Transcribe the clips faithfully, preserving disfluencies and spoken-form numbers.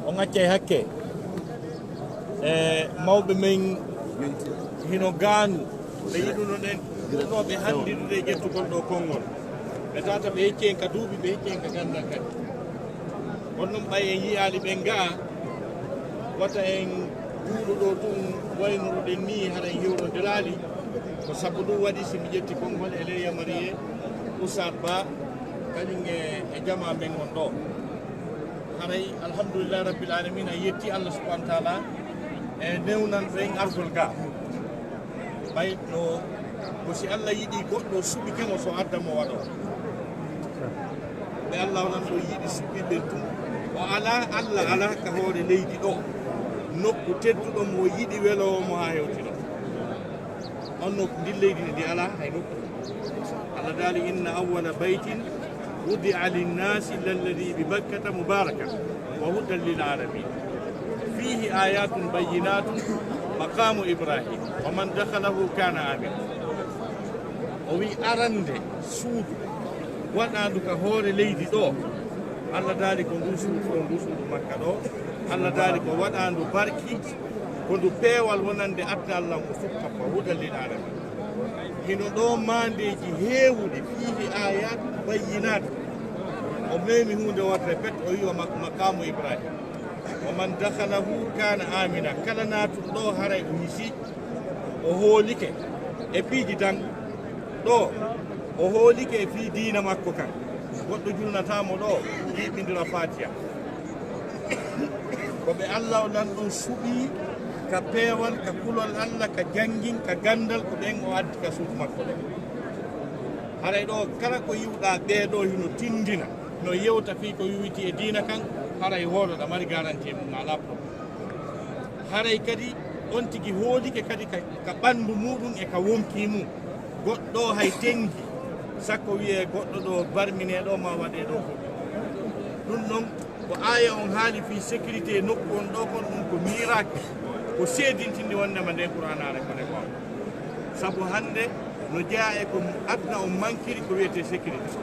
On accay hakke e mawɓe men hino gaanu, ɓe yiɗuno ɗen ɗuɗɗo ɓe hanndirde e ƴettugol ɗo konngol. Ɓe tata ɓe hecci en ka duuɓi, ɓe hecci en ka ganndal kadi. Kono noon ɓay en yiyaali ɓen gaa, wata en juulu ɗo tun waynoruɗen nii, hara en hewrondilaali. Ko sabu ɗum waɗi si mi ƴetti konngol e ley yamariye Oustaz Ba, kañum e, e jamaa men on ɗo. Haray, alhamdulillahi rabbil alamina, yetti Allah subhanahu wa taala e newnanɗo en argol ga. Ɓay no ko si Allah yiɗi goɗɗo suɓike mo so adda mo waɗo. Ɓe Allah onan ɗo yiɗi suɓiɓe tun. O ala, Allah ala ka hoore leydi ɗo nokku tedduɗo mo yiɗi weloowo mo haa hewtino. On nokku, ndin leydi ndi alaa hay nokku. Allah daali, "Inna awwala baytin wudi'a linnaasi lalladhi bi Bakkata mubarakan wa hudan lil alamin. Fihi ayatun bayyinatun maqamu Ibrahim wa man dakhalahu kana amin." O wi arande suudu waɗaandu ka hoore leydi ɗo. Allah daali ko ndu suudu ɗo, ndu suudu Makka ɗo. Allah daali ko waɗaandu barki, ko ndu peewal wonande adda Allah mo fof tappa, hudan lil alamin. Hino ɗo maandeeji heewuɗi, fiihi ayat bayyinat. O memi huunde wodde pet, o wiwa mak-, maqamu Ibrahim. Wa man dakhalahu kana amina. Kala naatuɗo ɗo haray o hisi, o hoolike e piiji tan. Ɗo, o hoolike e fii diina makko kan. Goɗɗo julnataa mo ɗo, yiɓindira Faatiha. Ko ɓe Allah o lan ɗon suɓii ka peewal, ka kulol Allah, ka janngin, ka ganndal, ko ɓen o addi ka suudu makko ɗo. Haray ɗo, kala ko yiwɗaa ɓee ɗo hino tindina, no yewta fii ko wiwiti e diina kan, haray hoolo ɗa mari garanti e mum, alaa problème. Haray kadi on tigi hoolike kadi ka, ka ɓanndu muɗum e ka wonkii mum. Goɗɗo hay tengi, sakko wiyee goɗɗo ɗo barminee ɗo ma waɗee ɗo goɗɗo. Ɗum ɗon ko aaya on haali fii sécurité nokku on ɗo kon, ɗum ko miracle, ko seedintinde wondema nden Qur'aanaare ko nde ko. Sabu hannde no jeyaa e ko aduna on mankiri ko wiyetee sécurité.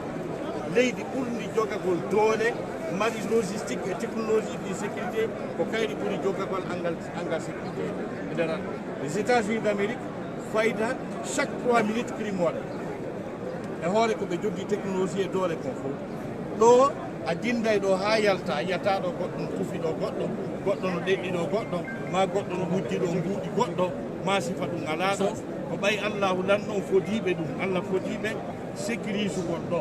Leydi ɓurndi jogagol doole, mari logistique e technologie de sécurité, ko kayri ɓuri jogagol angal, angal sécurité. E nder les États-Unis d'Amérique, fayda chaque trois minutes crime waɗa. E hoore ko ɓe joggi technologie e doole kon fof. Ɗo a jinday ɗo haa yalta, a yiyata ɗo goɗɗo no tufi ɗo goɗɗo, goɗɗo no ɗeɗɗi ɗo goɗɗo, ma goɗɗo no wujji ɗo mbuuɗi goɗɗo, ma sifa ɗum alaa ɗo. Ko ɓay Allahu lan ɗon fodiiɓe ɗum, Allah fodiiɓe sécurisugol ɗo.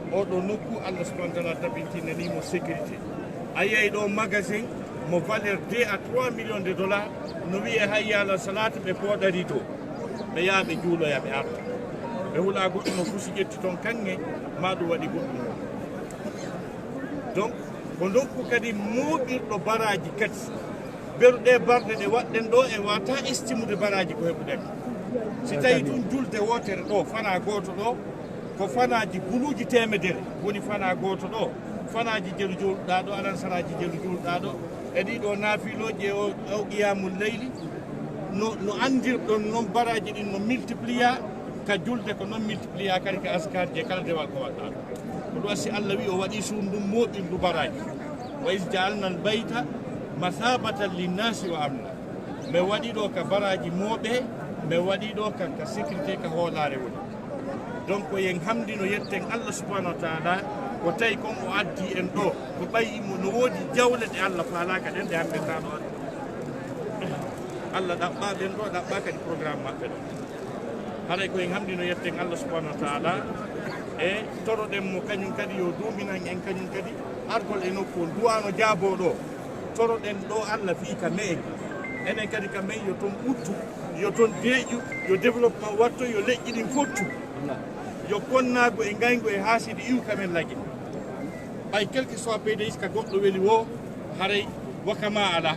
Oɗo nokku Allah subhanahu wa taala tabintinani mo sécurité. A yiyay ɗo magasin mo valeur deux à trois millions de dollars, no wi'e hayya ala salat, ɓe pooɗari dow. Ɓe yaha ɓe juuloya ɓe arta. Ɓe hula goɗɗo no fusi ƴetti ton kaŋŋe, ma ɗum waɗi goɗɗum. Donc, ko nokku kadi mooɓirɗo baraaji kadi. Beru ɗe barɗe ɗe waɗɗen ɗo, en wata estimude baraaji ko heɓuɗen. Si tawi tun julde wootere ɗo, fana gooto ɗo, ko fanaaji buluuji teemedere woni fana gooto ɗo, fanaaji jelu juulɗa ɗo, alansaraaji jelu juulɗa ɗo, e ɗiɗo naafilooji e o, o qiyamul layli, no, no anndirɗon non baraaji ɗin no multiplier, ka julde ko non multiplier kadi ka askar je kala dewal ko waɗɗa ɗo. Ko ɗum si Allah wi o waɗi suudu ndun mooɓindu baraaji. "Wa iz ja'alna al-bayta mathabatan lin-nasi wa amna." Mi waɗi ɗo ka baraaji mooɓe, mi waɗi ɗo ka, ka sécurité, ka hoolaare woni. Donc, ko yen hamdino yetten Allah subhanahu wa taala, ko tawi kon o addi en ɗo, ko ɓayi mo no woodi jawle ɗe Allah faalaaka ɗen, ɗe hamɓe ka ɗo. Allah ɗaɓɓa ɓen ɗo, ɗaɓɓa kadi programme maɓɓe ɗo. Haray ko en hamdino yetten Allah subhanahu wa taala, e toroɗen mo kañum kadi yo duuminan en kañum kadi argol e nokku on, du'a no jaaboo ɗo. Toroɗen ɗo Allah fii ka me'en. Enen kadi ka me'en yo ton ɓuttu, yo ton deeƴu, yo développement watto, yo leƴƴi ɗin fottu. Yo konnaagu e ngayngu e haasidi iwu ka men lagi. Ɓay quel que soit P D S ka goɗɗo weli woo, haray wakama alaa.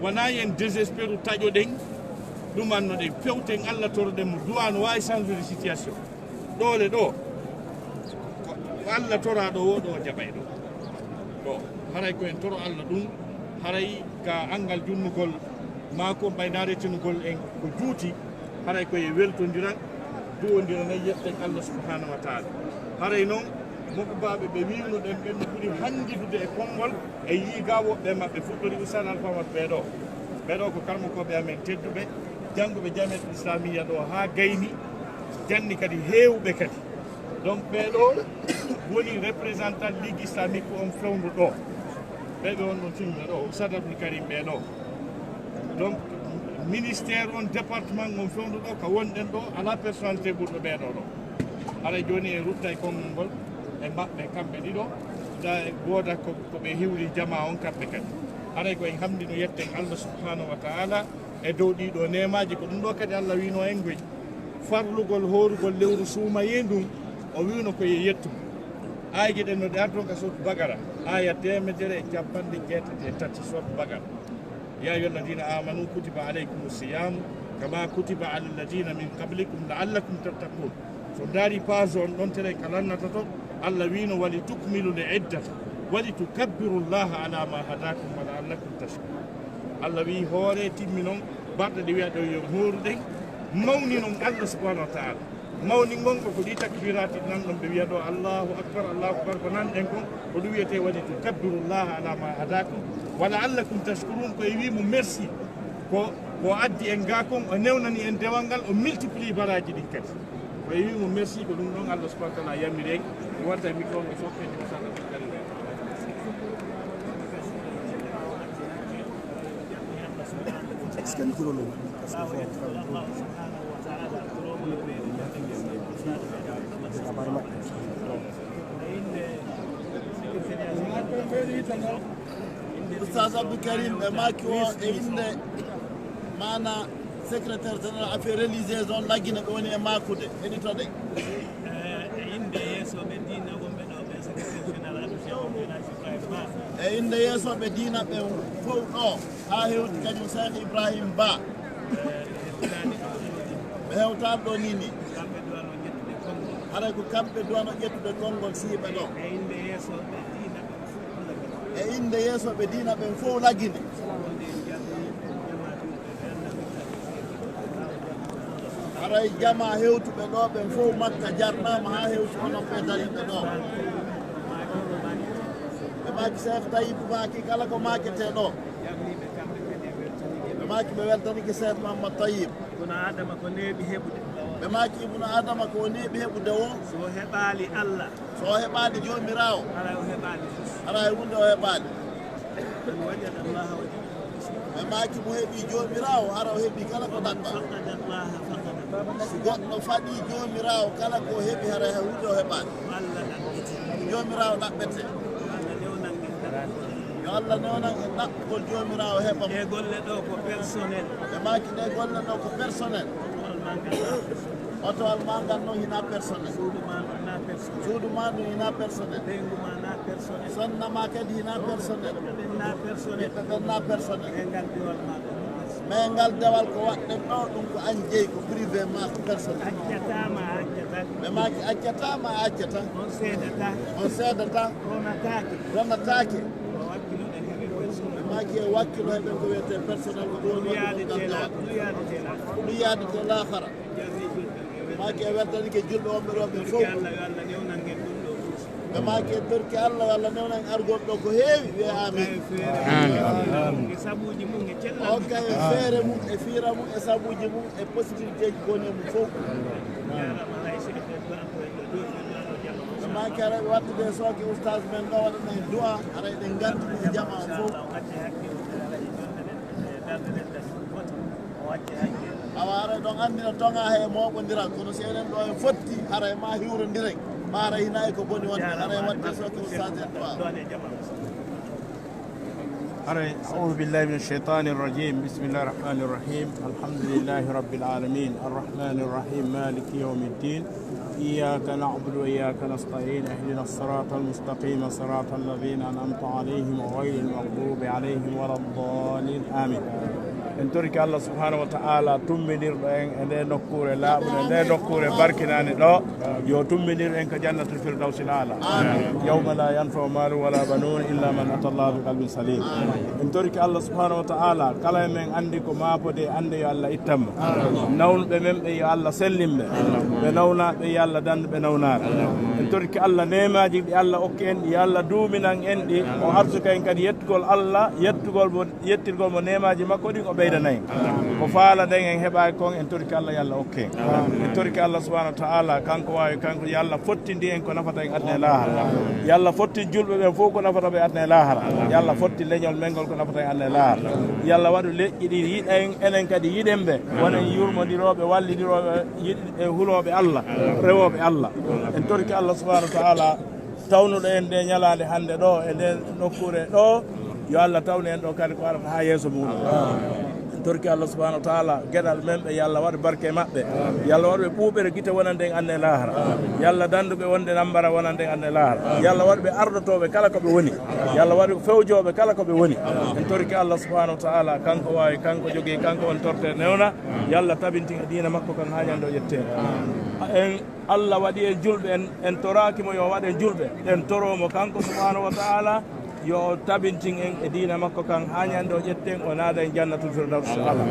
Wonaa yen désespéru taƴoɗen, ɗumannoɗen, fewten Allah toroɗen mo, du'a no waawi changer de situation. Ɗoole ɗo, ko Allah toraaɗo woo ɗo jaɓay ɗo. Ɗo, haray ko en toro Allah ɗum, haray ka anngal junnugol maa ko ɓay naretinugol en ko juuti, haray ko e weltondiral, duwondiral e yetten Allah subhanahu wa taala. Haray noon, Mokubaaɓe ɓe wiiwno ɗen ɓen no ɓuri hanndidude e konngol, e yii ga woɓɓe maɓɓe fuɗɗori Ustaad Alfa Mat ɓee ɗoo. Ɓee ɗoo ko karmokooɓe amen tedduɓe, jannguɓe Jaamiyatul Islamiyya ɗoo haa gayni, janni kadi heewɓe kadi. Donc ɓee ɗoo woni représentant Ligue Islamique on fewndo ɗoo. Ɓee ɓe on ɗon timɓe ɗoo, Ustaad Abdul Karim ɓee ɗoo. Donc ministère on, département on fewndo ɗoo, ka wonɗen ɗoo, alaa personnalité ɓurɗo ɓee ɗoo ɗoo. Haray jooni en ruttay konngol ngol e maɓɓe kamɓe ɗiɗo, da wooda ko, ko ɓe hiwri jamaa on kamɓe kadi. Haray ko en hamdino yetten Allah subhanahu wa ta'ala e dow ɗii ɗoo neemaaji. Ko ɗum ɗoo kadi Allah wiino en koy, farlugol hoorugol lewru suumayee ndun, o wiino ko yo yettu mo. Aayeeje ɗen no ɗe arton ka Sourate Baqara, aaya teemedere e capanɗe jeetati e tati, Sourate Baqara. يا أيها الذين آمنوا كتب عليكم الصيام كما كتب على الذين من قبلكم لعلكم تتقون. So ndaari page on ɗon telen ka lannata to, Allah wiino: ولتكملوا العدة ولتكبروا الله على ما هداكم ولعلكم تشكرون. Allah wii hoore timminon barɗe ɗe wi'a ɗo yo hooruɗen, mawninon Allah subhanahu wa ta'ala. Mawni ngon ko, ko ɗi takbiraati nan ɗon ɓe wi'a ɗo Allahu akbar, Allahu akbar, ko nan ɗen kon, ko ɗum wiyetee: ولتكبروا الله على ما هداكم ولعلكم تشكرون. Ko e wii mo merci ko, ko addi en gaa kon, o newnani en dewal ngal, o multiplie baraaji ɗin kadi. Ko e wii mo merci, ko ɗum ɗon Allah subhanahu wa ta'ala yamiri en. Mi watta e micro on e fof kadi, inshallah. Oustaz Abdou Karim, ɓe maaki o e innde maana secrétaire général affaires religieuses on Lagine, ɓe woni e maakude, heɗitoɗen. E innde yeeso ɓe diina wonɓe ɗo ɓe, secrétaire général addude o, El Hadj Ibrahima Ba. E innde yeeso ɓe diina ɓe fof ɗo, haa hewti kañum Cheikh Ibrahim Ba. Ɓe hewtaani ɗo ni ni. Haray ko kamɓe duwano ƴettude konngol siiɓe ɗo. E innde yeeso ɓe diina ɓen fof Lagine. E innde yeeso ɓe diina ɓen fof Lagine. Haray jamaa hewtuɓe ɗo ɓen fof Makka jarnaama haa hewti onon ɓe dariiɓe ɗo. Ɓe maaki Cheikh Tayyib maaki kala ko maaketee ɗo. Ɓe maaki ɓe weltanike Cheikh Mouhammad Tayyib. Ibnu Adama ko neeɓi heɓude. Ɓe maaki Ibnu Adama ko o neeɓi heɓude o. So o heɓaali Allah. So o heɓaali Joomiraawo. Haray o heɓaali fof. Haray huunde o heɓaali. Man wajada Allaha wajada. Ɓe maaki mo heɓii Joomiraawo, hara o heɓii kala ko ɗaɓɓaa. Faqada Allaha faqada. Si goɗɗo faɗii Joomiraawo, kala ko o heɓi, haray hay huunde o heɓaali. Ko Allah ɗaɓɓiti. Ko Joomiraawo ɗaɓɓetee. Yo Allah newnan en ɗaɓɓugol Joomiraawo heɓa mo. Ɗee golle ɗoo ko personnel. Ɓe maaki ɗee golle ɗoo ko personnel. Otowal maa ngal non hinaa personnel. Suudu maa ndun naa personnel. Suudu maa ndun hinaa personnel. Ɓeyngu maa naa personnel. Sonna maa kadi hinaa personnel. Ɓiɓɓe ɓen naa personnel. Ɓiɓɓe ɓen naa personnel. Mais ngal dewal maa ɗun personnel. Mais ngal dewal ko waɗɗen ɗoo, ɗun ko an jeyi, ko privé maa, ko personnel. Accataa ma a accataa. Ɓe maaki accataa ma a accataa. On seedataa. On seedataa. Ronataake. Ronataake. Ko wakkilo ɗen heɓe personnel. Ɓe maaki e wakkilo heɓen ko wiyetee personnel, ko ɗum woni waɗɗen ngal dewal. Ɗum yaade to laakara. Maaki e weltanike julɓe wonɓe ɗo ɓe fof. Ɓe maaki e torki Allah yo Allah newnan en argol ɗo ko heewi, wiye amin. Amin. O kay e feere mum, e fiira mum, e sabuuji mum, e possibilité ji ko woni e mum fof. Ɓe maaki aray ɓe wattude e sooke oustaz men ɗo waɗana en du'a, aray ɗen nganndi ɗum e jama o fof. Awa, aray ɗon anndina toŋa he mooɓondiral, kono si enen ɗo en fotti, haray ma hiwrondiren, ma haray hina e ko boni wonde, haray waɗde sooke ustaas en ɗo. Haray, أعوذ بالله من الشيطان الرجيم. بسم الله الرحمن الرحيم. الحمد لله رب العالمين. الرحمن الرحيم. مالك يوم الدين. إياك نعبد وإياك نستعين. اهدنا الصراط المستقيم. صراط الذين أنعمت عليهم غير المغضوب عليهم ولا الضالين. آمين. En torike Allah subhanahu wa ta'ala, tumbinirɗo en e nde nokkuure laaɓunde, nde nokkuure barkinaande ɗo, yo tumbinir en ko jannatul firdawsil aala. Yawma la yanfa'u malun wala banun illa man ata Allah bi qalbin salim. En torike Allah subhanahu wa ta'ala, kala e men anndi ko maapode annde, yo Allah ittan mo. Nawnuɓe men ɓe, yo Allah sellin ɓe. Ɓe nawnaaɓe, yo Allah dandu ɓe nawnaare. En torike Allah neemaaji ɗi Allah okki en ɗi, yo Allah duuminan en ɗi. O arsuka en kadi yettugol Allah, yettugol mo, yettirgol mo neemaaji makko ɗin, o ɓeydana en. Ko faalaɗen en heɓaaki kon, en torike Allah, yo Allah okke en. En torike Allah subhanahu wa ta'ala, kanko waawi, kanko, yo Allah fottindi en ko nafata en aduna e laahara. Yo Allah fottin julɓe ɓen fof ko nafata ɓe aduna e laahara. Yo Allah fottin leñol men ngol ko nafata en aduna e laahara. Yo Allah waɗu leƴƴi ɗin yiɗa en, enen kadi yiɗen ɓe. Wonen yurmondirooɓe, wallindirooɓe, yiɗ-, e hulooɓe Allah, rewooɓe Allah. En torike Allah subhanahu wa ta'ala, tawnuɗo en nde ñalaande hannde ɗo e nde nokkuure ɗo, yo Allah tawnu en ɗo kadi ko arata haa yeeso muɗum. En torike Allah subhanahu wa ta'ala, geɗal men ɓe, yo Allah waɗu barke e maɓɓe. Yo Allah waɗu ɓe ɓuuɓere gite wonande en aduna e laahara. Yo Allah dandu ɓe wonde nambara wonande en aduna e laahara. Yo Allah waɗu ɓe ardotooɓe kala ko ɓe woni. Yo Allah waɗu fewjooɓe kala ko ɓe woni. En torike Allah subhanahu wa ta'ala, kanko waawi, kanko jogii, kanko on torte newna. Yo Allah tabintin e diina makko kan haa ñande o ƴettee. En Allah waɗi en julɓe, en, en toraaki mo yo waɗ en julɓe. En toroo mo kanko subhanahu wa ta'ala, yo o tabintin en e diina makko kan haa ñande o ƴetten, o naada en jannatul firdaus, inshallah.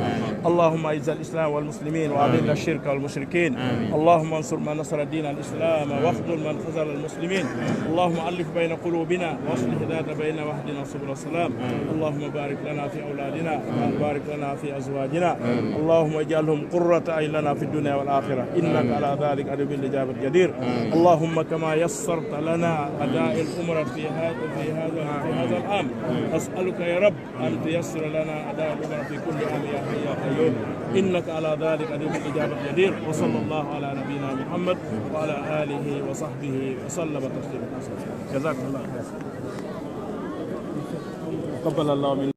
اللهم أعز الإسلام والمسلمين وأذل الشرك والمشركين. اللهم انصر من نصر دين الإسلام واخذل من خذل المسلمين. اللهم ألف بين قلوبنا وأصلح ذات بيننا واهدنا سبل السلام. اللهم بارك لنا في أولادنا، بارك لنا في أزواجنا. اللهم اجعلهم قرة أعين لنا في الدنيا والآخرة، إنك على ذلك عليم بالإجابة جدير. اللهم كما يسرت لنا أداء العمرة في هذا، في هذا، في هذا العام، أسألك يا رب أن تيسر لنا أداء العمرة في كل عام يا حي يا قيوم، إنك على ذلك عليم بالإجابة جدير. وصلى الله على نبينا محمد وعلى آله وصحبه وسلم تسليما. جزاكم الله خيرا. تقبل الله منا.